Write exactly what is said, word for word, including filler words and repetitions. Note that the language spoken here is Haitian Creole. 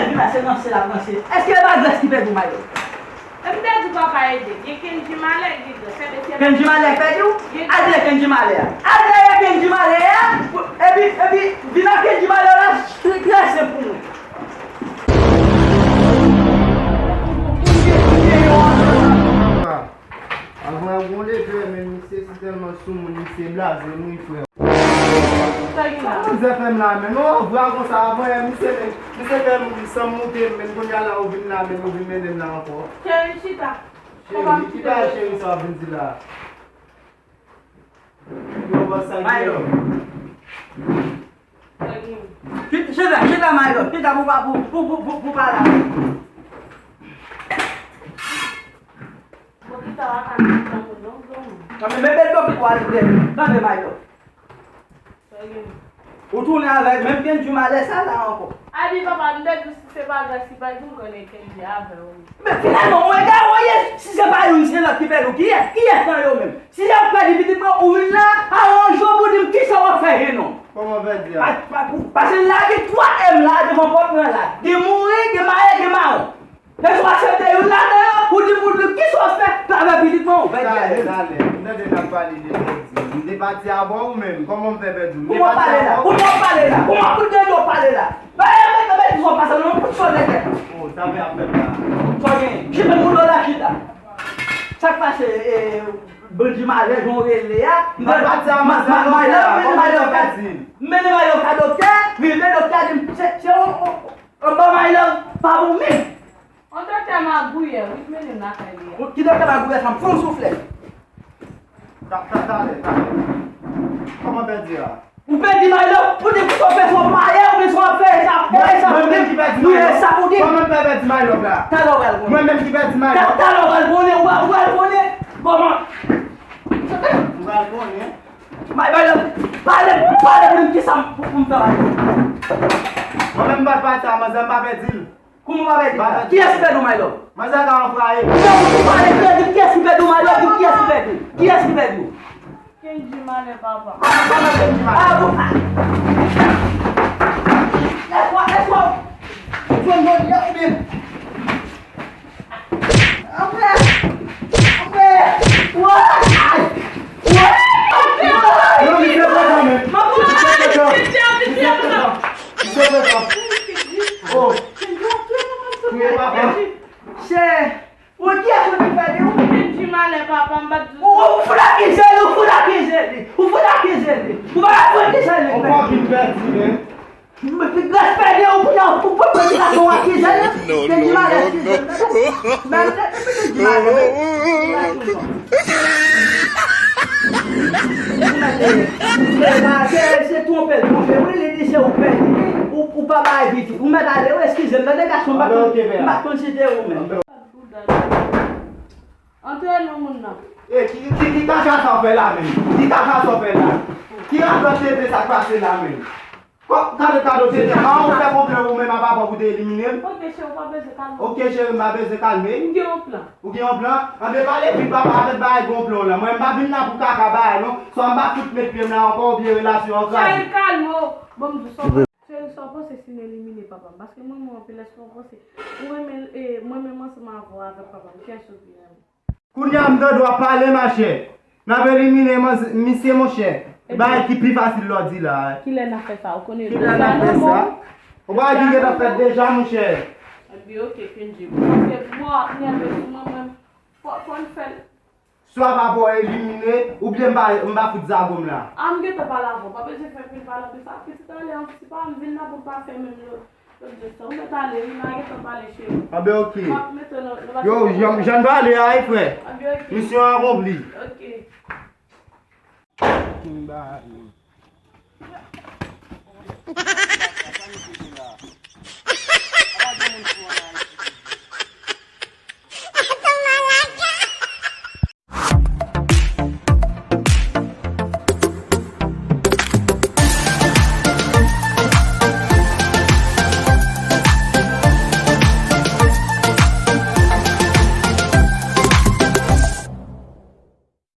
Vin la, se ranse l ap ranse. Èske e pa Grès ki pèdi w, Maylove? E m pèdi papa ede. Gen Kendji Malè, gen Grès. Ebyen se Kendji Malè k pèdi w? Al dèyè Kendji Malè a. Al dèyè Kendji Malè a. Epi, epi, vin ak Kendji Malè la, trese pou mwen. Avan yon gon lepè, men misye si tèlman soumoun, misye blaze m wi, frè. Sa gen la? Sa manzè fè m la, men non, vwa konsa, avan yè, misye, misye fè m san m moute, men kounye a la, ou vin la, men ou vin mennen m la ankò. Cheri, chita. Cheri, ki bagay cheri sa w vin di la? Yo, bòs, sa ki gen? Chita, chita, Maylove, chita pou, pou, pou, pou, pou, pou pale avè m. Bon, chita la, ka chita moun non, non. Tande, men bèl dòk pou al dèyè. Tande, Maylove. Ou tounen avèk menm Kendji Malè sa la ankò. Abi papa, m te di w si se pa Grès ki pèdi m konnen Kendji avè w. Men finalman, mwen ta woye, si se pa youn, se lòt ki pèdi w. Kiyès, kiyès nan yo menm? Si y ap pèdi pitit mwen, ou vin la, aranje w pou di m kisa w ap fè, non. Kòman pèdi a? Pa, pa, pou, paske la gen twa M la devan pòt mwen la. Gen mouri, gen maye, gen mawon. Èske w aksepte youn ladan yo? Ou di pou di m kisa w ap fè avè pitit mwen, ou pèdi a. Talè, talè. M tande n ap pale de pèdi. M te pati avè w menm. Kòman m fè pèdi w? Kòman w pale la? Kòman w pale la? Kòman w koute w pale la? Ba, e, mèt, mèt, mèt, sa w pase non, pou sa w nèg. Oh, sa fè ap fèt la. Sa w gen? Chita pou do la chita. Sa k pase, e, bandi malè, jan w rele a? M pa pati a, ma, ma, ma, m mennen Maylove ka, m mennen Maylove ka doktè, rive doktè a di m, se, se, o, o, o, anba Maylove pa bon menm. Yon doktè magouyè, wi, k mennen m lakay li a. Ki doktè magouyè sa? M fè yon souflèt. Ta, ta, talè, talè. Kòman pèdi a? Ou pèdi Maylove, ou di pou w fè son maye, ou di son ap fè sa, fè sa, mwen menm ki pèdi Maylove. Sa pou di. Kòman m fè pèdi Maylove la? Talè w pral konnen. Mwen menm ki pèdi Maylove. Talè w pral konnen, ou pral konnen. Kòman? Ou pral konnen. Maylove, pale, pale pou m kisa pou, pou m fè Maylove. Mwen menm m pa t pati a, manzè m pa pèdi l. Kouman w pa pèdi l la? Kiyès ki pèdi w, Maylove? Manzè ka anfraye. Ou pale, pèdi, kiyès ki pèdi w, Maylove? Kiyès ki pèdi w? Kiyès ki pèdi w? Kendji Malè, papa. Ah, bon, ah. Lève-toi, lève-toi. Jwenn jodi a, ou byen. Anmwey! Anmwey! Woy! Woy! Non, misye fè kanmenm. Misye fè kanmenm. Misye fè kanmenm. Oh. Touye papa. Chè, ou kiyès ou di pèdi w? Kendji Malè, papa, m pa t di. Ou, ou fout akize li, ou fout akize li, ou fout akize li, ou fout akize li. Ou pa ka fout akize li. Ou pa vin pèdi, men. Mwen pi gras pèdi ou kounye a, ou pran predikasyon w akize l. Non, non, non, non. Kendji Malè, eskize m, tande. Men, men, men, Kendji Malè, men. Se, se twonpe l twonpe, wi, li di se ou k pèdi, ou, ou pa bay pitit. Ou mèt ale, wi, eskize m, tande, gason, m pa t konn, m pa t konn si te ou menm. Antre non, moun nan. E, ki, ki, ki kaka sa w fè la menm? Ki kaka sa w fè la? Ki radòt tete sa k pase la menm? Kò, kado, kado tete, a ou fè konplo ou menm a papa pou te elimine m? Ok, cheri, ou pa bezwen kalme. Ok, cheri, m pa bezwen kalme. M gen yon plan. Ou gen yon plan? Anben pale vit papa, avèk bagay gon plan w lan. Mwen, m pa vin la pou kaka bagay, non. Swa m pa fout met pye m la ankò, oubyen relasyon an kraze. Cheri, kalme w. Bon, m di w sa. Cheri, sa w panse si n elimine papa m? Paske mwen, mwen, anpil, èske w panse ou renmen, e, mwen menm ansanm avè w, avèk papa m, kiyès ou pi renmen? Kounye a m tande w ap pale, machè. N ap elimine manz-, misye, monchè. Ebyen. Bagay ki pi fasil lè w di la. Kilè n ap fè sa? Ou konnen deja nan men w. Kilè n ap fè sa? Ou pa di gentan fèt deja, monchè. Ebyen, ok, Kendji. Paske mò ap nève sou mwen, mwen, fò, fò n fè l. Swa papa w elimine, oubyen m pa, m pa fout zago m la. A, m gentan pale avè w. Pa bezwen fè pil pale anpil. Sa pitit ale anpil, se pa m vin la pou m pa fè menm yo. Yo di sa, ou mèt ale, wi, m a gentan pale, cheri. Anben, ok. M ap mete w nan, nan. Yo, jan, jan n pale a, wi, frè. Anben, ok. Misyon akonpli. Ok. Fucking bad, man.